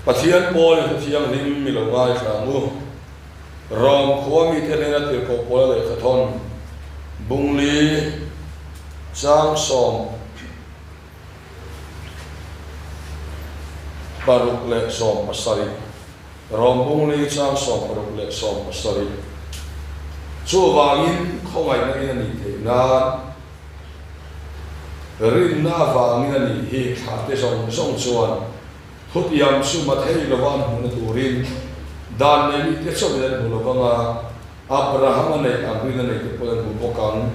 Pathian pawl in Hrethianghlim mi lo ngaithla ang u. Rom khua mite hnena tirhkoh pawla lehkhathawn Bungli chang 16 leh 17, Rom Bungli chang 16 leh 17. Chuvangin khawngaihna in a nih theih nan rinna avangin a nih hi thlahte zawng zawng chuan Thutiam chu Mathei lova an hmuhna turin dan nei mite chauhin an hmu lo vang a, Abraham-a neih ang rin a neite pawhin an hmu bawk ang.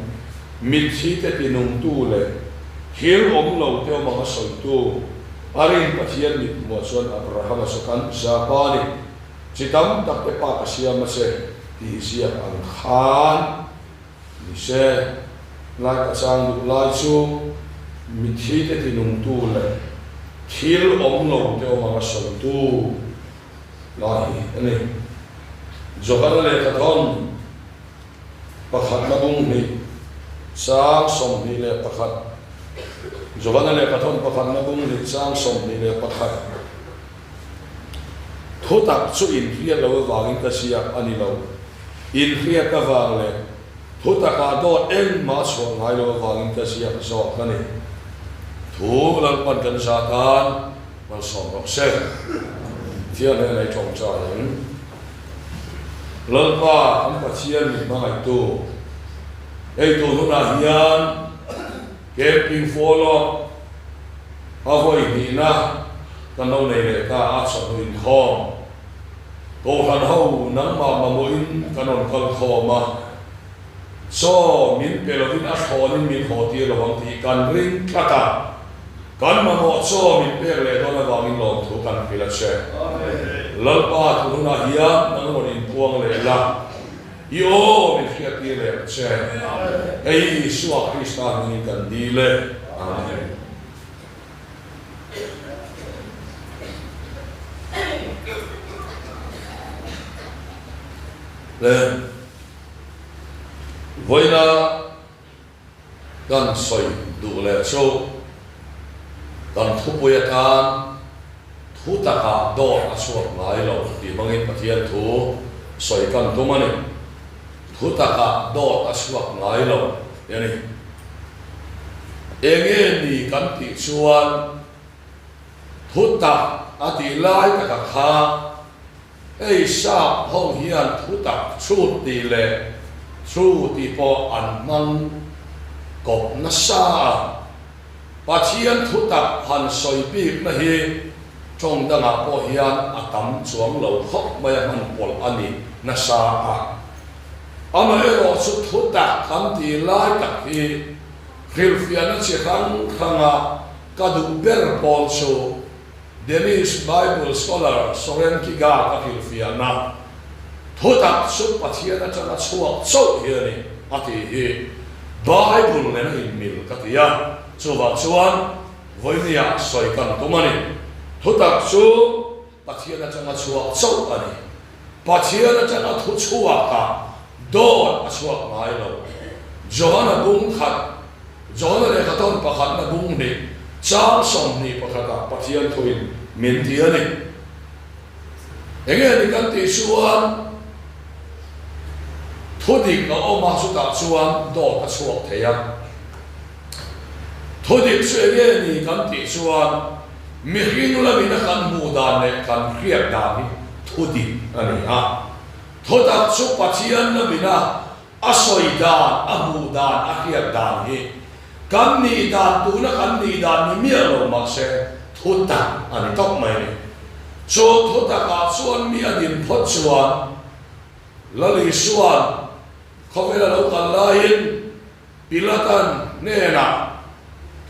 Mitthi te tinungtu leh thil awm lo te awm anga sawitu a rin Pathian mit hmuah chuan Abraham-a chu kan zapa a ni. Chi tam tak te pa ka siam a che tih ziak ang khan ni se. Lai ka chang duh lai chu mitthi te tinungtu leh thil awm lo te awm anga sawitu lai hi a ni. Johana lehkhathawn pakhatna bung hnih chang 21 Johana lehkhathawn pakhatna bung hnih chang 21 Thutak chu inhriat lo avangin ka ziak a ni lo. Inhriat avang leh Thutakah dawt engmah chhuah ngai lo avangin ka ziak zawk a ni. Thu Lalpan kan za tan malsawm rawh se. Thian hnenah i tawngtai ang. Lalpa kan Pathian min hmangaihtu, hei tun hunah hian camping follow a vawi hnihna kan lo nei leh ta a, chawhnu inkhawm. Kohhran ho nangmah mamawhin kan rawn kal khawm a, chaw min pe lovin a thlawnin min haw tir lo ang tih kan ring tlat a, kan mamawh chaw min pek leh dawn avangin lawmthu kan hrilh a che. Lalpa thu hunah hian nang rawn inpuang leh la, i aw min hriat tir leh ang che. Hei Isua Krista hmingin kan dil e. Amen. Le vawiina kan sawi duh leh chu kan thupui atan thu takah dawr a chhuak ngai lo tih hmangin Pathian thu sawi kan tum a ni. Thu takah dawr a chhuak ngai lo tih a ni. Enge ni kan tih chuan thu tak a tih lai taka kha hei sap ho hian thu tak chhut tih leh thu tih pawh an hmang kawp nasa a. Pathian thu tak han sawi bikna hi tawng dangah pawh hian a tam chuang lo khawp mai a hman pawlh a ni nasa a. Amaherawh chu thu tak kan tih lai tak hi hrilhfiahna chi hrang hranga ka duh ber pawl chu Danish Bible scholar Soren Kierkegaard a hrilhfiahna thu tak chu Pathian atanga chhuak chauh hi a ni a tih hi Bible nen a inmil ka ti a, chuvang chuan vawinia sawi kan tum a ni. Thu tak chu Pathian atanga chhuak chauh a ni. Pathian atanga thu chhuakah dawt a chhuak ngai lo. Johana bung khat, Johana lehkhathawn pakhatna bung hnih, chang 21 ah Pathian thuin min ti a ni. Enge ni kan tih chuan thu dik a awm a, chutah chuan dawt a chhuak thei a. Thu dik chu enge ni kan tih chuan mihring lamin a kan hmuh dan leh kan hriat dan hi thu dik a ni a. Thutak chu Pathian lamina a sawi dan, a hmuh dan, a hriat dan hi kan nih dan, tuna kan nih dan ni miah lo mahse thutak a ni tawp mai a ni. Chu thutakah chuan mi a din phawt chuan Lal Isua'n khawvela lo kal laiin Pilatan hnenah,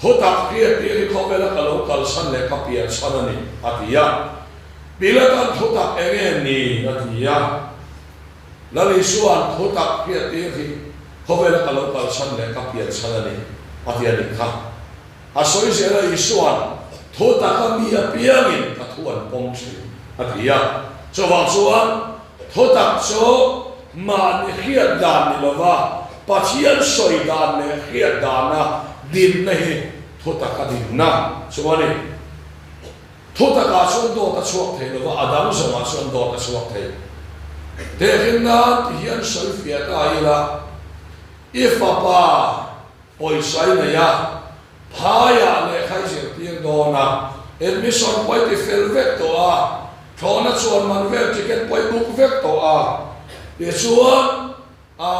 Thutak hriat tir hi khawvela ka lo kalsan leh ka pian chhan a ni, a ti a. Pilatan thutak eng nge ni? a ti a. Lal Isua'n thutak hriat tir hi khawvela ka lo kalsan leh ka pian chhan a ni, a ti a nih kha. A sawi zel a, Isua'n thutaka mi apiangin ka thu an pawm thin, a ti a. Chuvang chuan Thutak chu mahni hriat dan ni lova Pathian sawi dan leh hriat dana dinna hi thutak a dinna chu a ni. Thutakah chuan dawt a chhuak thei lova, a dang zawngah chuan dawt a chhuak thei. Tehkhin nan ti hian sawi fiah ta ila, I fapa pawisa i nei a, phaiah lehkha i zirtir dawn a, admission pawh i ti fel vek tawh a, thlawhna chuan man vel ticket pawh i book vek tawh a, tichuan A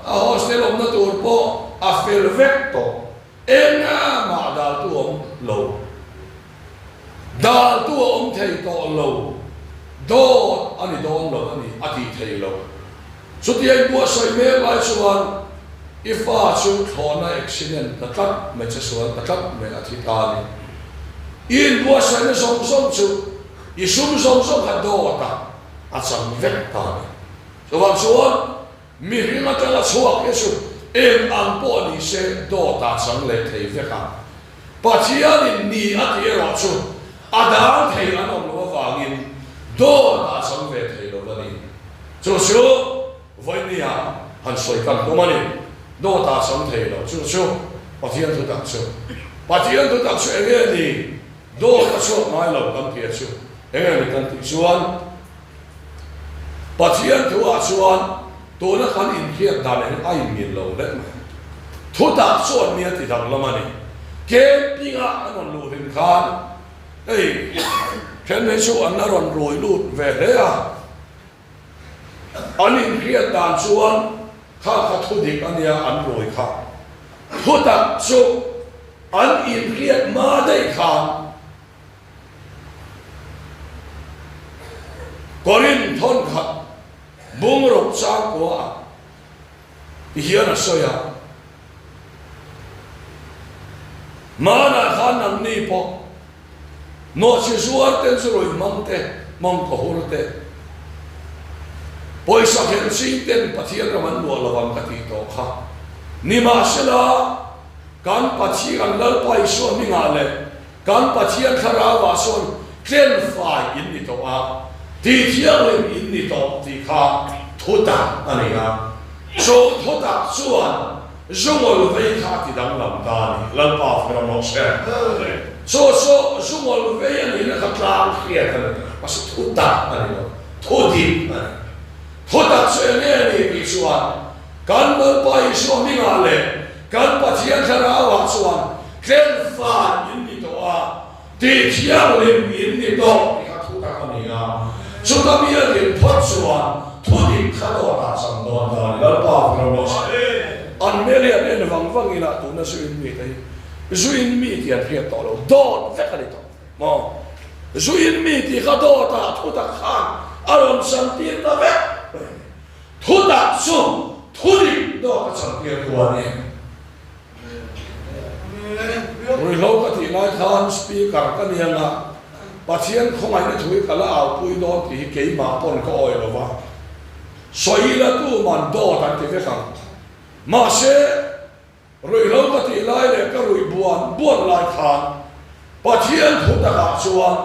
a hostel awmna tur pawh a fel vek tawh. Enga mah daltu a awm lo. Daltu a awm thei tawh lo. Dawt a ni dawn lo a ni a tih thei lo. Chutia i buatsaih mek lai chuan i fa chu thlawhna accident ta tlat mai che sual ta tlat mai a thi ta a ni. I inbuatsaihna zawng zawng chu i sum zawng zawng kha dawt a a chang vek ta a ni. Chuvang chuan mihring atanga chhuak hi chu eng ang pawh ni se dawt ah chang leh thei vek a. Pathianin ni a tih erawh chu a dang thei an awm loh avangin dawt ah chang ve thei lo a ni. Chu chu vawinia han sawi kan tum a ni. Dawt ah chang thei lo chu chu Pathian thutak chu. Pathian thutak chu enge ni? Dawt a chhuak ngai lo kan tih a chu enge ni kan tih chuan Pathian thu ah chuan tuna kan inhriat dan eng a inmil lo hle mai. Thutak chuan mi a ti danglam a ni. Camping ah an rawn luh hlim khan hei then mai chu an la rawn rui lut ve hle a. An inhriat dan chuan kha kha thu dik a nia an rui kha. Thutak chu an inhriat hma daih khan Korin thawnkhat bungruk changkua ah hian a sawi a, Hmanah khan nangni pawh nawhchi zuar te, zurui hmang te, mawngkaw hur te, pawisa khelh ching ten Pathian ram an luah lo ang ka tih tawh kha. Nimahsela, kan Pathian Lalpa Isua hmingah leh Kan Pathian Thlarauah sawn tlenfai in ni tawh a, tihthianghlim in ni tawh tih kha thutak a ni a. Chu thutak chuan zungawl vei kha a ti danglam ta a ni. Lalpa fak ram rawh se. Chu chu zungawl vei a nihna kha tlang hriat a ni, mahse thutak a ni lo, thudik a ni. Thutak chu eng nge a ni tih chuan kan Lalpa Isua hmingah leh kan Pathian Thlarauah chuan tlenfai in ni tawh a, tihthianghlim in ni tawh tih kha thutak a ni a. Chuta mi a din phawt chuan thudik kha dawtah chang dawn ta a ni. Lalpa vawrh rawh se. An hmel hi an en vang vang ila tuna zu in mite hi zu in mi tih an hriat tawh lo, dawt vek a ni tawh. Maw? Zu in mi tih kha dawtah thutak khan a rawn chantir ta vek mai a ni. Thutak chu thudik dawt a chantir tu a ni. Ruihhlo ka tih lai khan speaker ka ni anga Pathian khawngaihna thu hi ka la aupui dawn tih hi keimah pawn ka awi lo va, sawi la tuman dawt an ti vek ang. Mahse. Ruihhlo ka tih lai leh ka ruih buan buan lai khan Pathian thu takah chuan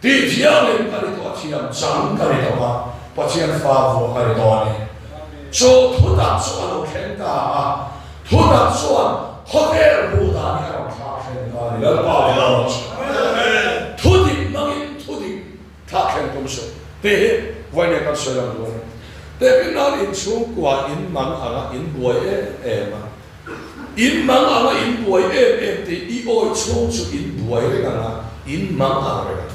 tih thianghlim ka ni tawh a, thiam chang ka ni tawh a, Pathian fa vuah ka ni tawh a ni. Chu thu tak chu a lo thleng ta a, thu tak chuan khawvel hmuh dan hi a rawn thlak thleng ta a ni. Lalpa ni lo rawh se. Thu dik hmangin thu dik thlak thleng tum suh tih hi vawiin kan sawi lang duh a ni. Tehkhin nan inchhungkua in mang anga in buai em em a, in mang anga in buai em em tih i awi chhung chu in buai reng ang a, in mang ang reng ang.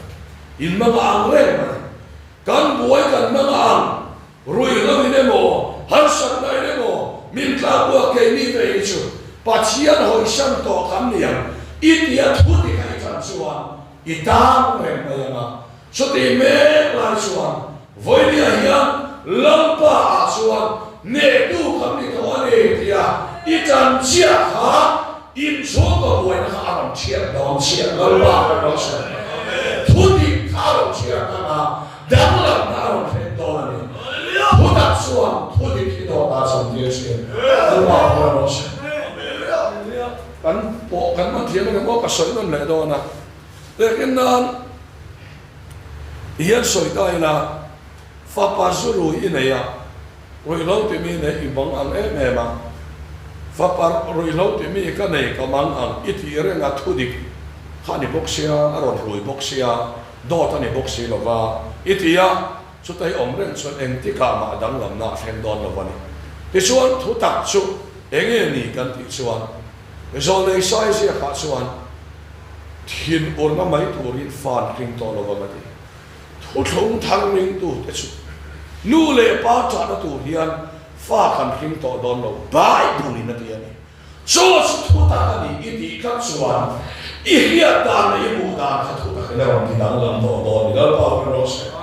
In mang ang reng a ni. Kan buai kan mang ang, ruihlo in emaw, harsatna in emaw, min tlakbuak keini ve hi chu Pathian hawisan tawh kan ni ang i tia thu dik a i tan chuan I tang reng mai ang a. Chutih mek lai chuan Vawinia hian Lalpa ah chuan hnehtu kan ni tawh a ni tia i tan chiah kha inchhungkaw buaina kha a rawn thiat dawn chiah. Lalpa kan rawn sawi mai. Thudik kha a rawn thiat ang a, danglamna a rawn thlen dawn a ni. Thutak chuan thudik hi dawtah chantir thin. Lalpa kan rawn sawi. Kan pawh kan man thiam ang emaw ka sawi nawn leh dawn a, Tehkhin nan hian sawi ta ila, fapa zu rui i nei a, ruihhlo ti mi nei i bang ang em em a, fapa ruihhlo ti mi ka nei ka mang ang i tih reng a thu dik kha a ni bawk sia, a rawn rui bawk sia. Dawt a ni bawk si lo va, i ti a, chuta i awm reng chuan engtikah mah danglamna a thleng dawn lo a ni. Tichuan, thutak chu enge ni kan tih chuan, Zawlnei sai ziakah chuan thin urna mai turin fan hring tawh lo ang a ti. Thuthlung thar ringtute chu nu leh pa ṭahna tur hian fa kan hring tawh dawn lo, Bible-in a ti a ni. Chu chu thutak a ni i tih tlat chuan i hriat dan leh i hmuh dan kha thutak in a rawn ti danglam tawh dawn ni. Lalpa hun rawh se.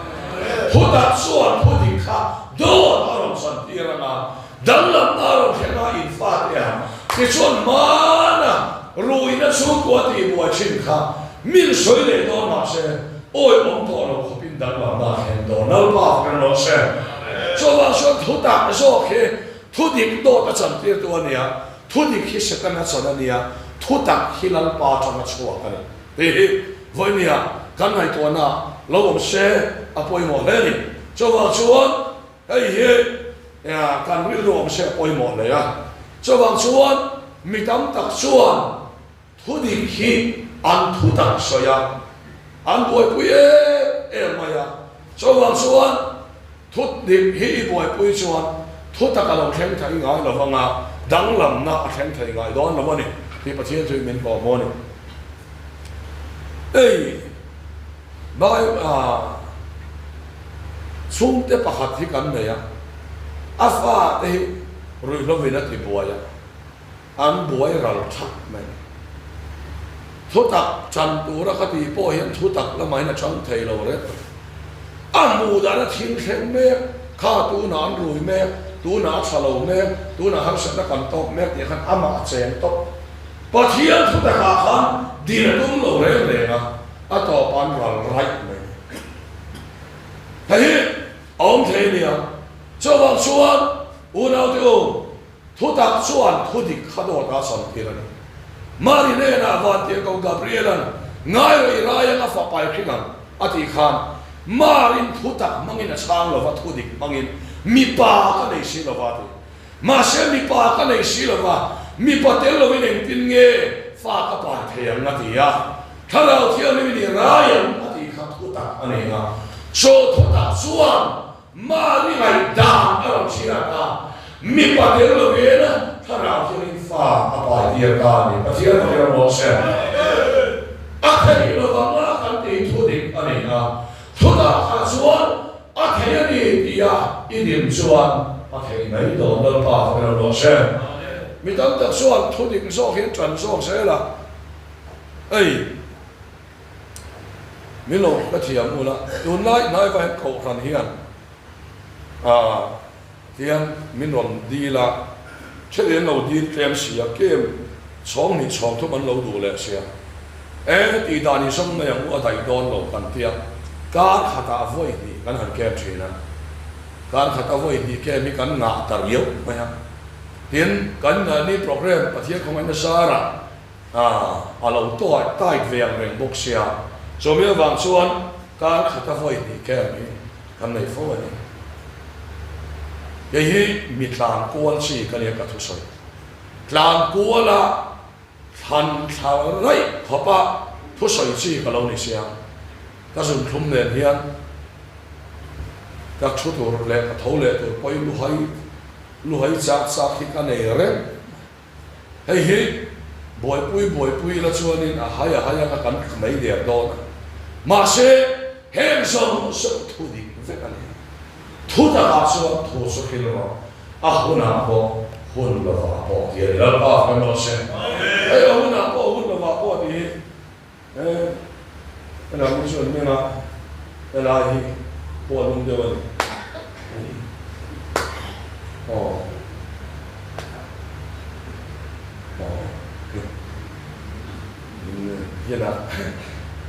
Thutak chuan thudik kha dawt a rawn chan tir ang a, danglamna a rawn thleng a in fate ang. Tichuan hmana ruihna chhungkua tihbuai thin kha min sawi leh dawn mahse awi awm tawh lo khawpin danglamna a thleng dawn. Lalpa hun rawh se. Chuvang chuan thutak zawk hi Thu dik dawt a chantir tu a nia, thu dik hi Setana chan a nia, thu tak hi Lalpa atanga chhuak a ni. Tih hi vawinia kan ngaihtuahna lo awm se a pawimawh hle a ni. Chuvang chuan hei hi kan rilru awm se a pawimawh hle a. Chuvang chuan mi tam tak chuan thu dik hi an thu tak sawi a, an buaipui em em mai a. Chuvang chuan Thu dik hi i buaipui chuan thu tak a lo thleng thei ngai lo vang a, danglamna a thleng thei ngai dawn lo a ni tih Pathian chu min kawh maw ni. Ei, Bible chhungte pakhat hi kan nei a, a fate hi ruihhlovin a tibuai a. An buai ral thak mai. Thutak chan tura ka tih pawh hian thutak lamahin a chang thei lo reng. A hmuh dan a thil thleng mek, kha tunah an rui mek, tunah a tha lo mek, tunah harsatna kan tawk mek tih khan amah a cheng tawp. Pathian thutakah khan din a tum lo reng reng a, a tawp an ral raih mai. Hei hi a awm thei nia. Chuvang chuan unaute u, Thutak chuan thudik kha dawt a sawn tir a ni. Mari hnenah Vantirhkoh Gabriela'n ngai rawh i rai anga fa pai hring ang a tih khan Marin thutak hmangin a chhang lova thudik hmangin mipa ka nei si lova a ti. Mahse mipa ka nei si lova mipa tel lovin engtin nge fa ka pai thei ang a ti a. Thlarau Thianghlimin i rai ang a tih kha thutak a nei a. Chaw thutak chuan Mahni ngaihdan a rawn chhiat a, mipa tel lovin thlarau thiangin fa a pai tir ta a ni. Pathian a rilru rawh se. A theih lovang a kan tih thu dik a ni a, thutak ah chuan a thei a ni tia i dim chuan a thei mai dawn. Lalpa a rilru rawh se. Mi tam tak chuan thu dik zawk hi an ṭan zawk zel a, ei. Min lo ka thiam ula, tunlai hnaiva hian kohhran hian ah hian min rawn dil a, thil an lo dil tlem si a, kem chhawng hnih chhawng thum an lo duh leh si a, e tih dan i zawng mai ang u a daih dawn lo kan tia, kar khatah vawi hnih kan han kem thin a, kar khata vawi hnih kem hi kan ngah ta riau mai a, tin kan ni programme Pathian khawngaihna zarah A lo tight ve ang reng bawk sia, chumi avang chuan kar khata vawi hnih camp hi kan nei fo a ni. Kei hi mi tlan kual chi ka nia ka thusawi. Tlan kuala thlan thla raih khawpa thusawi chi ka lo ni sia, ka zunthlum nen hian ka thu tur leh ka tho leh tur pawhin luhai luhai chak chak hi ka nei reng. Hei hi buaipui buaipui ila chuanin a hai a hai anga kan tla mai der dawn a. Mahse, heng zawng zawng thu dik vek a ni. Thu takah chuan thu chu hril rawh, a hunah pawh hun lovah pawh ti a ni. Lalpa hmel rawh se. Hei a hunah pawh hun lovah pawh tih hi He helai hi chuan hming a helai hi pawh a lum deuh a ni. Aw. Aw. In hian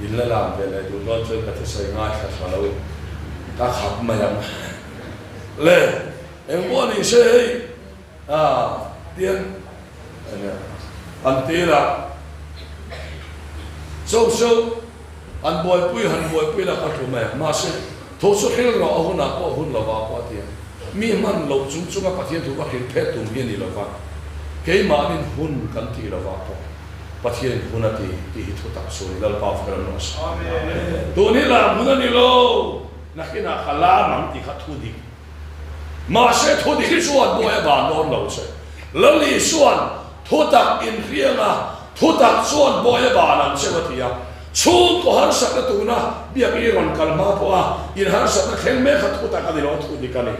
in la lam ve leh duh dawn chuan ka thusawi ngaithla tha lo ka khap mai ang. Le, engpawh ni se hei A tian an tir a, Cho chu an buaipui han buaipui la ka hlu mai a, mahse tho chu hril rawh a hunah pawh hun lovah pawh a ti a, mi hman loh chung chunga Pathian thu va hril phet tum hi a ni lova, keimahnin hun kan tih lovah pawh. Pathianin hun a ti tih hi thutak chu a ni. Lalpa fak ram rawh se. Tun hi lam hun a ni lo, nakinah ka lam ang tih kha thu dik. Mahse thu dik hi chuan buai a ban dawn lo che. Lal Isuan thutak inhrianga thutak chuan buai a ban ang cheu a ti a. Chhungkaw harsatna tuna biak i rawn kal hma pawh a in harsatna thleng mek kha thutak a ni lo, thu dik a ni.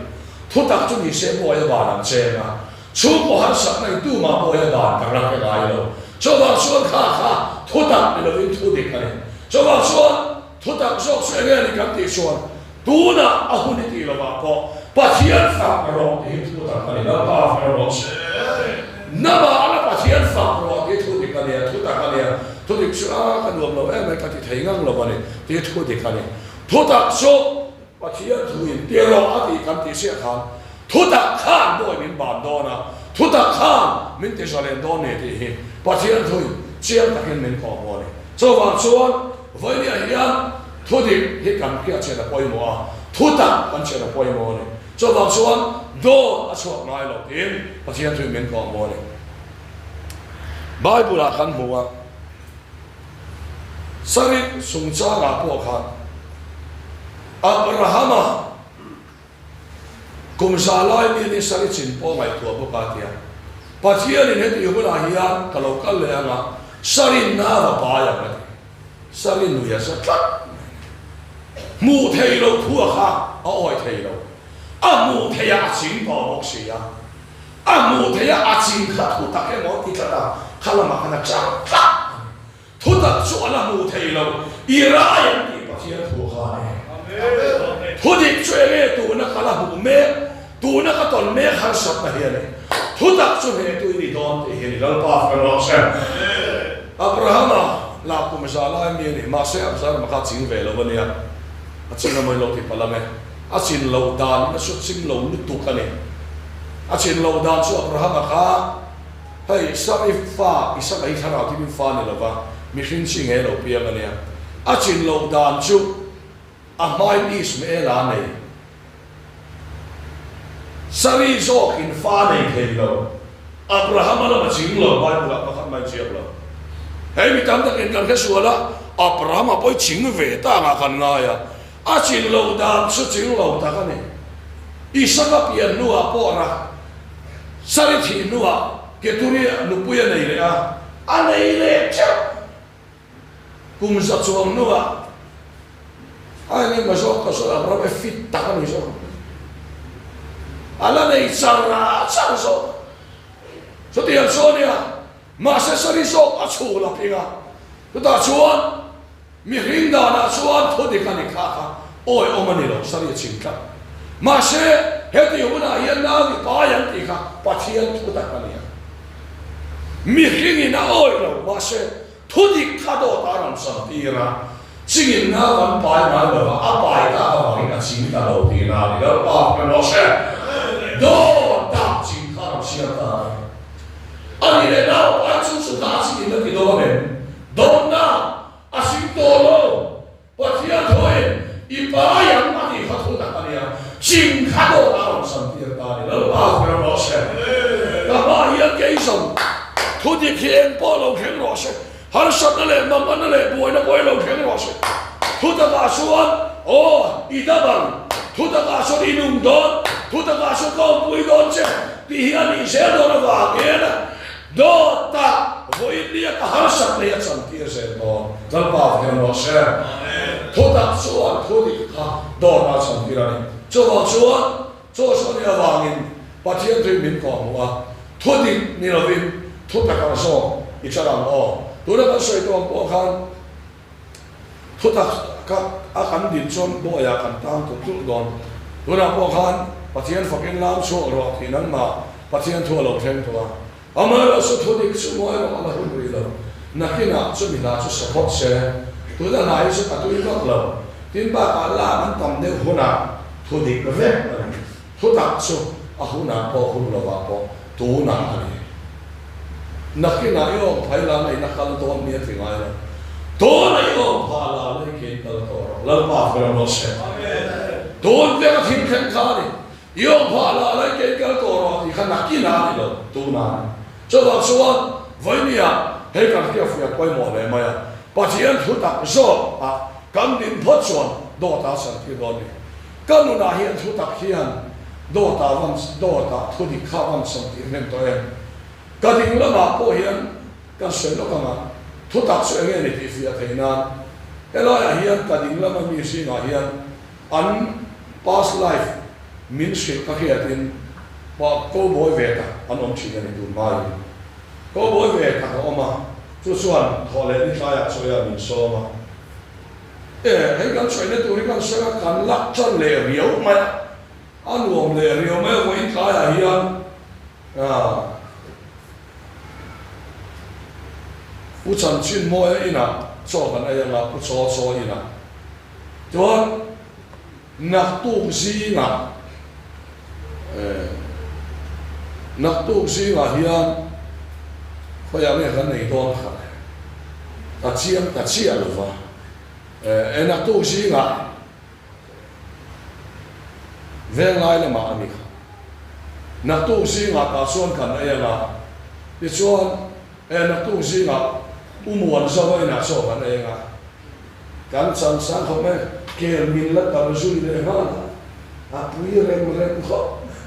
Thutak chu ni se buai a ban ang che eng a. Chhungkaw harsatna in tumah buai a ban ka rak e ngai lo. Chuvang chuan kha kha thutak ni lovin thu dik a ni. Chuvang chuan thutak zawk chu enge ni kan tih chuan Tunah a hun i tih lovah pawh Pathian fak rawh tih hi thu tak a ni. Lalpa fak rawh se. Namah la Pathian fak rawh tih hi thu dik a nia, thu tak a nia. Thu dik chu a ka nuam lo em mai ka ti thei ngang lo a ni tih hi thu dik a ni. Thu tak chu Pathian thu in ti rawh a tih kan tih chiah khan thu tak khan bawi min ban dawn a, thu tak khan min ti zalen dawn ni tih hi Pathian thu in chiang takin min kawhhmuh a ni. Chuvang chuan vawinia hian Thu dik hi kan hriat chian a pawimawh a, thu tak kan chian a pawimawh a ni. Chuvang chuan dawt a chhuak ngai lo tiin Pathian thuin min kawhhmuh a ni. Bible-ah kan hmu a, Sarit chungchangah pawh khan Abrahama kum za lai mi ni Sarit chin pawh ngaihtuah bawk a tia. Pathianin heti hunah hian ka lo kal leh anga Sarin nava pai ang a ti. Sari nui a za tlat mai a ni. Hmuh theih loh thu a kha a awi thei lo. A hmuh theih a a ching tawh bawk si a. A hmuh theih a a ching kha thu tak emaw a ti tlat a, kha lamah khan a chang tlat a ni. Thu tak chu a la hmuh thei lo, i rai ang tih Pathian thu kha a ni. Thu dik chu enge tuna ka la hmuh mek, tuna ka tawn mek harsatna hi a ni. Thu tak chu hnehtu i ni dawn tih hi a ni. Lalpa fak rawh se. Abrahama lah kum za lai mi a ni. Mahse Absaloma kha a ching ve lo a nia. A chin a mawi lo tih palh ang e. A chin loh dan na chu ching lo lutuk a ni. A chin loh dan chu Abrahama kha hei Sari fa Isaka hi thlarau thilin fa ni lova mihring chi nge lo piang a nia. A chin loh dan chu a hmain Ismaela a nei. Sari zawkin fa nei thei lo. Abrahama lam a ching lo, Bible-ah pakhat mai chiak lo. Hei mi tam takin kan hre sual a, Abrahama pawh i ching ve ta angah kan ngai a, a chin loh dan chu ching lo tak a ni. Isaka pian hnuah pawh ra Sari thih hnuah Keturi nupui a nei leh a, a nei leh teuh. Kum za chuang hnuah a eng emaw zawk ka sawi ang ram e fit tak a ni zawk. A la nei char a char zawk. Chutiang chu a nia, mahse sari zawk a chhul a ping a. Chutah chuan mihring danah chuan thu dik a ni kha kha awi awm a ni lo, sari a ching tlat. Mahse heti hunah hian nau i pai ang tih kha Pathian thu tak a ni a. Mihringin a awih lo, mahse thu dik kha dawt a rawn cham tir a, chingin nau an pai ngai lo va, a pai tak avangin a ching ta lo tihna a ni. Lalpa ka rawh se, dawt tak ching kha a rawn siam ta a ni. A nih leh nau pai chu chu kha a chingin a ti dawn em? Dawtna a ching tawh lo. Pathian thuin i pai ang a tih kha thu tak a nia, ching kha dawt a rawn sam tir ta a ni. Lalpa hmel rawh se. Ka hma hian kei zawng thu dik hi eng pawh lo thleng rawh se, harsatna leh manganna leh buaina pawh hi lo thleng rawh se. Thu takah chuan aw i dam ang, thu takah chuan i nung dawn, thu takah chuan ka awmpui dawn che tih hi a nih zel dawn avangin Dawta vawiin nia ka harsat nei a chantir zel dawn. Lalpa hmel rawh se. Thutak chuan thu dik kha dawta a chantir a ni. Chuvang chuan chaw chu a nih avangin Pathian thuin min kawhhmuh a, thu dik ni lovin thutak ang zawk i chal ang aw. Tuna kan sawi tawh ang pawh khan thutak kha a kan din chuan bawiah kan tang tulh tulh dawn. Tunah pawh khan Pathian fakin lam chhuak rawh tih nangmah Pathian thu a lo thleng tawh a, amaherawhchu thu dik chu mawi rawh a la hun rih lo. Nakinah chumi hla chu sa phawt se, tuna hla hi chu ka tui vak lo. Tin bakah lak an tam deuh hunah thu dik vek a ni. Thu tak chu a hunah pawh hun lovah pawh tunah a ni. Nakinah i awm phai la na in a kal dawn mi a ti ngai lo. Tunah i awm phah la na i ke in kal tawh rawh. Lalpa fel rawh se. Tun vek a thil thleng kha a ni. I awm phah lah lai kei kal tawh rawh tih kha nakin a ni lo, tunah a ni. Chuvang chuan Vawinia Hei kan hriatfiah pawimawh hle mai a. Pathian thu tak zawk ah kan din phawt chuan dawt a san tir dawn a ni. Ka nunah hian thu tak hian dawt ah van dawt ah thu dik kha van san tir hnem tawh em? Ka ding lamah pawh hian kan sawi lawk ang a, thu tak chu enge ni tih fiah theih nan helaiah hian ka ding lama mi zingah hian an past life min hrilh ka hriatin pa cowboy ve tak an awm thin a ni tun hmain. Cowboy ve tak a awm a, chu chuan thawh leh ni tlaiah chawia min sawm a. E, hei kan chawihna tur hi kan sawi a, kan lak tan leh riau mai a, a nuam leh riau mai a, vawiin tlaiah hian Pu Chanchin Mawia inah chaw kan ei anga, Pu Chaw Chaw inah chuan naktuk zingah naktuk zingah hian khawiah nge kan nei dawn kha le, ka chiang ta chiah lova, e naktuk zingah Venglai lamah a ni kha. Naktuk zingah tah chuan kan ei anga, tichuan he naktuk zingah U Muanzova inah chaw kan ei anga, kan chan sang khawp mai, kel min la tal zui leh nghal a, a pui rem rem khawp mai.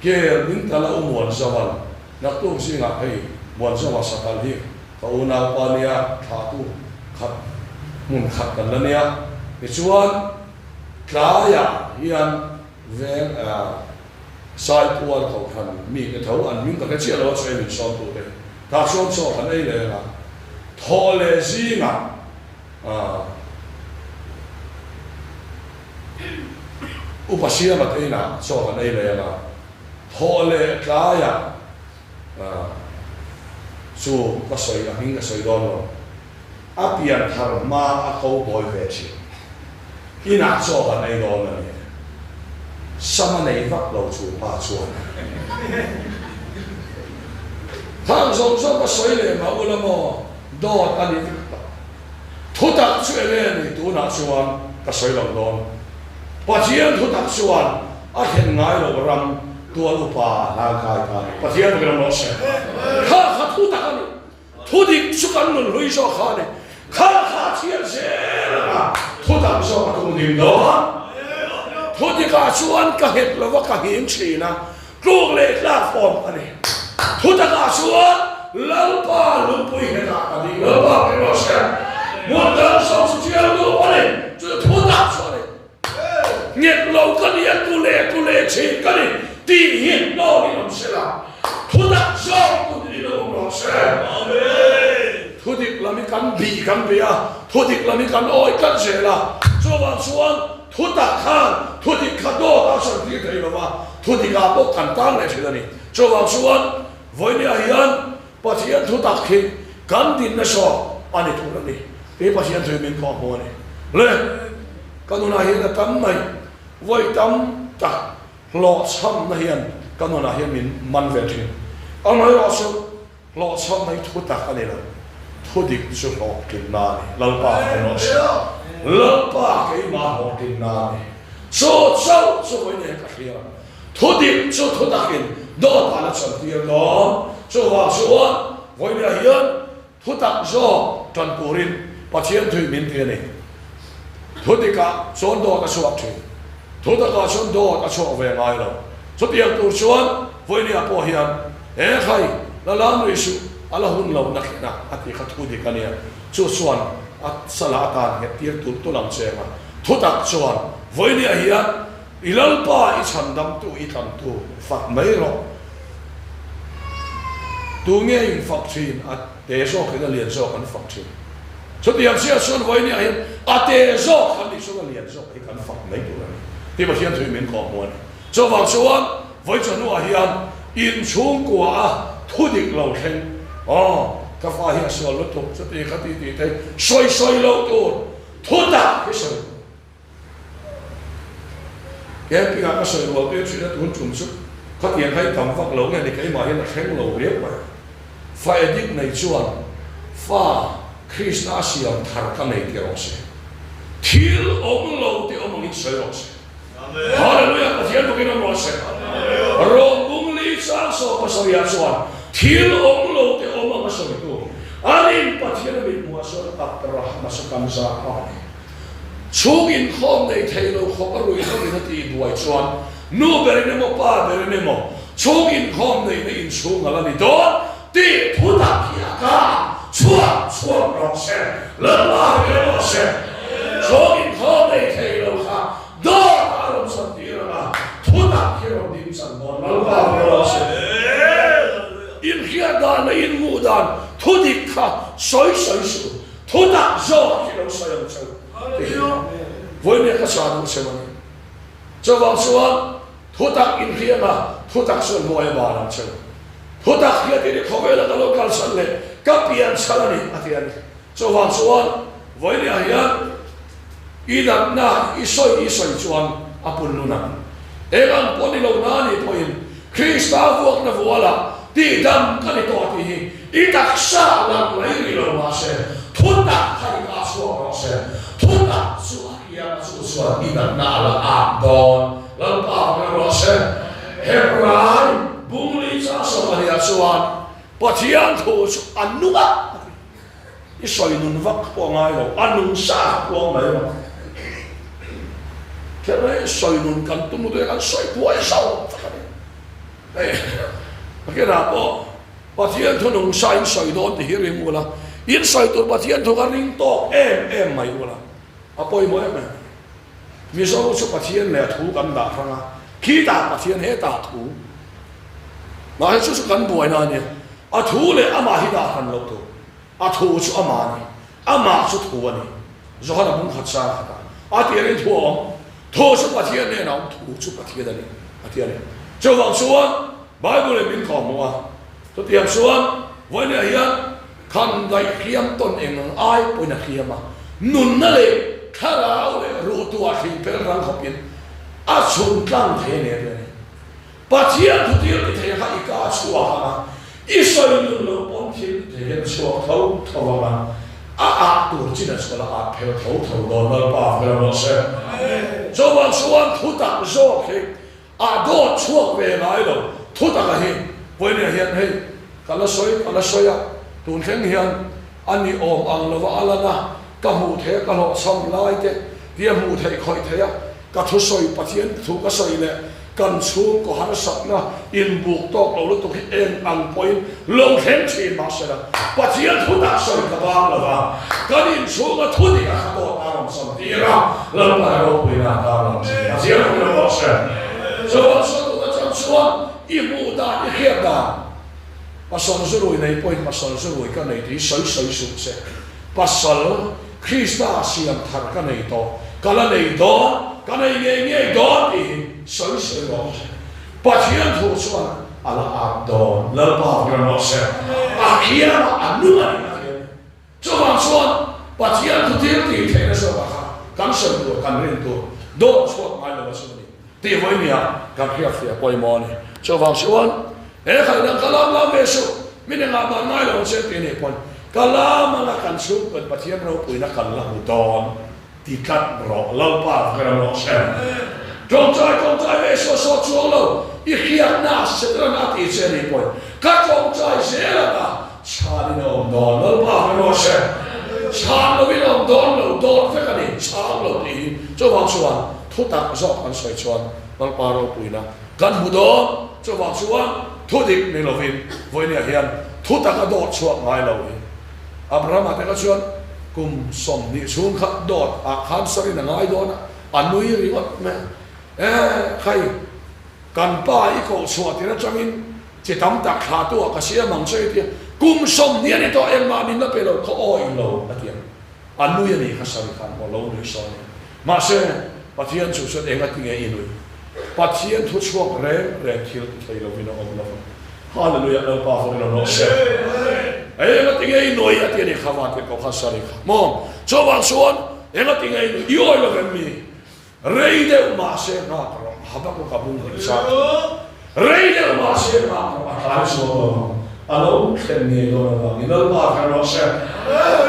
Kel min tal a U Muanzova'n naktuk zingah hei Muanzova satal hi Ka unaupa nia thlahtu khat hmun khat kan la nia. Tichuan tlaiah hian veng Saipual kohhran mite tho an hming ka hre chiah lo a chawi min sawmtute tah chuan chaw kan ei leh ang a, thawh leh zingah Upa Siama te inah chaw kan ei leh ang a, thawh leh tlaiah Chu ka sawi a hming ka sawi dawn lo. A pian thar hma a ko bawi ve thin. Inah chaw kan ei dawn a ni. Sam a nei vak lo chu pa chuan. Khang zawng zawng ka sawi leh mah ula maw dawt a ni vek tak. Thutak chu enge a ni tunah chuan ka sawi lo dawn. Pathian thutak chuan a thlen ngai lo ram tual upa hlan kai ta ni. Pathian bawkin awm rawh se. Kha kha thutak a ni. Thudik chu kan nun hlui zawk kha a ni. Kha kha a thian zel ang a, thutak zawk a tum ding dawn. Thudikah chuan ka nghet lo va, ka nghing thin a. Tluk leh tlak awm a ni. Thutakah chuan Lalpa lungpui nghetah ka ding. Lalpa hming rawh se. Hmun dang sawm chu thial duh a ni. Chu chu thutak chu a ni. Nghet lo ka ni a, tu leh tu leh thin ka ni tih hi hnawhin awm se la. Thutak zawk tu ni lo awm rawh se. Thudik lam hi kan bih kan bih a, thudik lam hi kan awih tlat zel a. Chuvang chuan Thutak khan thudik kha dawt a sawi tir thei lo va, thudikah pawh kan tang leh thin a ni. Chuvang chuan vawinia hian Pathian thutak hi kan dinna sawk a ni tur a ni. Kei Pathian thu hi min kawh hmu a ni. Le, ka nunah hian a tam mai, vawi tam tak hlawhchhamna hian ka nunah hian min man ve thin. Amaherawhchu, Hlawhchhamna hi thu tak a ni lo, thu dik chu hlawhtlinna a ni. Lalpa ka rawh se. Lalpa keimah hlawhtlinna a ni. Chu chauh chu vawi nen ka hria. Thu dik chu thu takin dawtah la chantir dawn. Chuvang chuan vawinia hian thu tak zawk tan turin Pathian thui min ti a ni. Thu dikah chuan dawt a chhuak thin. Thu takah chuan dawt a chhuak ve ngai lo. Chutiang tur chuan vawinia pawh hian he khai la lam rih suh, a la hun lo na khen a, a ti kha thu dik a nia. Chu chuan a sala atan nghet tir tulh tulh ang che anga. Thu tak chuan vawinia hian i Lalpa i chhandamtu i tlantu fak mai rawh. Tunge in fak thin a te zawkin a lian zawk an fak thin. Chutiang chiah chuan vawinia hian a te zawk kan nih chuan a lian zawk hi kan fak mai tur a ni tih Pathian thu hi min kawhhmuh a ni. Chuvang chuan vawi chawhnuah hian inchhungkua a thu dik lo thleng, Aw, ka fa hi a sual lutuk chuti kha ti tih te sawi sawi lo tur thu tak hi sawi tur. Camping-ah ka sawi rual tir thin a, tun tum chu khatiang kha i tam vak lo nge ni keimah hian a thleng lo riau mai. Fa edit nei chuan fa Krishna a siam thar ka nei ti rawh se. Thil awm lo te awm angin sawi rawh se. Hallelujah Pathian bawkin awm rawh se. Rawng bung li chang 17 ah chuan thil awm lo te awm ang a sawi tu. A rin Pathian a mithmuhah chuan Abrahama chu kan zah a ni. Chhung inkhawm nei thei lo khawp a ruihhlo in a tih buai chuan nu berin emaw pa berin emaw chhung inkhawm neihna inchhung a la ni dawn tih thu tak hi a ka chhuak chhuak rawh se, Lalpa vel rawh se. Chhung inkhawm nei thei lo kha dawt a rawn chan tir ang a, thu tak hi rawn ding chan dawn, Lalpa vel rawh se. Inhriat dan leh inhmuh dan thu dik kha sawi sawi suh. Thu tak zawk hi lo sawi ang cheu ti hi vawinia ka chah duh cheu a ni. Chuvang chuan thu tak inhriat a, thu tak chuan hnuai a ban ang cheu. Thu tak hriatin i khawvela ka lo kalsan leh ka pian chhan a ni a ti a ni. Chuvang chuan vawinia hian i natna i sawi i sawi chuan a punlun ang. Eng ang pawh ni lo na ni pawhin Krista vuakna vualah tihdam ka ni tawh tih hi i taksa lang mai rih lo mahse thu tak kha i kah chhuak rawh se. Thu tak chu a kiang a chu chuan i natna a la at dawn. Lalpa hmel rawh se. Hebrai bungli chang sawmahniah chuan Pathian thu chu a nung a a ti. I sawi nun vak pawh a ngai lo, a nung sa a puang mai lo. Kher mai sawi nun kan tum lutuk hi kan sawi buai zo vek a ni. Hei pakhinah pawh Pathian thu nung sa in sawi dawn ti hi ring ula, in sawi tur Pathian thu kha ring tawk em em mai ula, a pawimawh em em. Mizo chu Pathian leh a thu kan dah hrang a, khitah Pathian hetah thu. Mahse chu chu kan buaina a nia. A thu leh amah hi dah hran loh tur. A thu chu amah a ni. Amah chu thu a ni. Johana bung khat sang khatah a tirin thu a awm. Thu chu Pathian nen a awm, thu chu Pathian a ni, a ti a ni. Chuvang chuan Bible in min kawhhmuh a, chutiang chuan vawinia hian khan daih hliam tawn eng ang ai pawhin a hliam a, nunna leh thlarau leh ruhtuah thling fel rang khawpin a chhun tlang thei a ni a ti a ni. Pathian thu thil ti thei kha i ka a chhuak ang a, i sawi nun loh pawn thil ti thei hian a chhuak tho tho ang a, a ah tur chin a chhuah a ah phel tho tho dawn Lalpa hmel rawh se. Chuvang chuan thu tak zawk hi a dawt chhuak ve ngai lo, thu taka hi vawinia hian hei ka la sawi ka la sawi a, tun thleng hian a ni awm ang lova a lan a, ka hmuh theih a ka hlawhchham lai te tia hmuh theih khawih theih a, Ka thusawi Pathian thu ka sawi leh kan chhungkaw harsatna inbuk tawk lo lutuk hi eng ang pawhin lo thleng thin mahsela Pathian thu tak sawi ka bang lo va, kan inchhunga thu dik a kha dawt a rawn cham tir a, Lalpa ropuina a tar lang thin. Pathian thu lo rawh se. Chuan sawi atang chuan i hmuh dan i hriat dan pasal zurui nei pawhin pasal zurui ka nei tih sawi sawi suh che. Pasal Krista siam thar ka nei tawh, ka la nei dawn, ka nei ngei ngei dawn tih hi sawi sawi rawh che. Pathian thu chuan a la at dawn, Lalpa hmel rawh se, a khiangah a nung a ni a ti a ni. Chuvang chuan Pathian thu thil tih theihna zawkah kha kan sawi tur, kan rin tur, dawt chhuak ngai lo a chu a ni tih vawinia kan hriatfiah pawimawh a ni. Chuvang chuan he khaihdan ka lam lam ve suh, min engah mah ngai lo ang che tih a nih pawn Ka lam anga kan chhungkawn Pathian ropuina kan la hmu dawn ti tlat rawh Lalpa ka ram rawh se. Tawngtai tawngtai ve suah suah chuang lo i hriatna Satan a tih che ni pawhin ka tawngtai zel anga chhan in a awm dawn Lalpa ka ram rawh se. Chhan lo in a awm dawn lo dawt vek a ni chhang lo tih hi chuvang chuan thu tak zawk kan sawi chuan Lalpa ropuina Kan hmu dawn, chuvang chuan thu dik ni lovin vawinia hian thu taka dawt chhuak ngai lo hi. Abrahama te kha chuan kum 20 chhung kha dawt ah khan sarin a ngai dawn a, a nui ringawt mai a. E khai, kan pa i koh chhuah tir atangin chi tam tak thlah tu ah ka siam ang che i tia, kum 20 a ni tawh engmah min la pe lo, ka awih lo a ti ang. A nui a nih kha sari khan maw lo nui sawn e. Mahse, Pathian chu chuan eng a ti nge i nui? Pathian thu chhuak reng reng thil ti thei lovin a awm lo va. Hallelujah Lalpa fawng in awm rawh se. Eng a ti nge i nui a ti a nih kha van tirhkoh kha sari kha maw. Chuvang chuan eng a ti nge i nui? I awi lo em mi? Rei deuh mahse nghak rawh, Habakkuk a bung hnih zat. Rei deuh mahse nghak rawh, a tlai chuang lo ang. A lo thlen ngei dawn avangin Lalpa kha rawh se.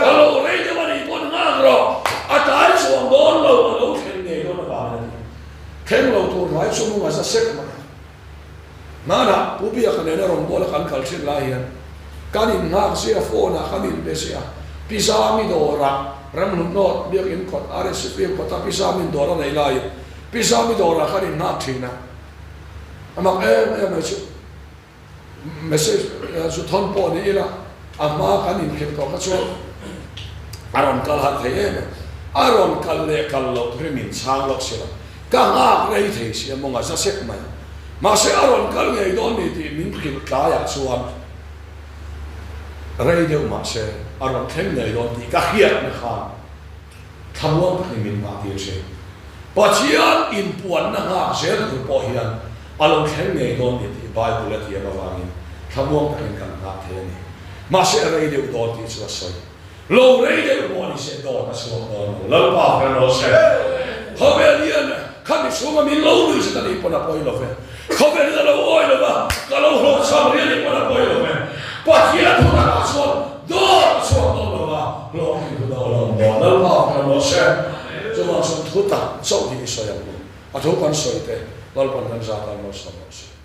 A lo rei deuh a nih pawn nghak rawh, a tlai chuang dawn lo, a lo thlen ngei dawn avangin a ti. Thleng lo tur hlai chu mung a za sek mai a. Hmanah Pu Biaka nena rawngbawla kan kal thin lai hian. Kan innghak zia phone ah kan inbe zia. Pi Zami dawrah Ramhlun North Biakinn kawt RSC Field kawta Pi Zami'n dawr a nei laiin Pi Zami dawrah kan innghak thin a. A mak em em mai chu. Message chu thawn pawh ni ila a hma kan inkhel tawh kha chuan a rawn kal har thei em em. A rawn kal leh kal loh tur hi min chhang lawk si lo. Ka nghak rei thei si a mawnga za sek mai. Mahse a rawn kal ngei dawn ni tih min hrilh tlaiah chuan rei deuh mahse a rawn thleng ngei dawn tih ka hriatna khan Thlamuang takin min nghah tir thin. Pathian inpuanna nghak zel tur pawh hian a lo thleng ngei dawn ni tih Bible a tiam avangin thlamuang takin kan nghah thei a ni. Mahse a rei deuh dawn tih chu a sawi. Lo rei deuh pawh ni se dawt a chhuak dawn lo. Lalpa ka rawn se. Khawvel hian khami chhunga min lo lui zet a nih pawn a pawi lo ve. Khawvel hian a lo awi lo va, ka lo hlawhchham rial nih pawn a pawi lo ve. Pathian thu takah chuan dawt a chhuak dawn lo va, hlawhtling hun a awm ang dawn. Lalpa ka rawn se. Chuvang chuan thu tak chauh hi i sawi ang u. A thu kan sawi te Lalpan kan zat a lo sawi rawh se.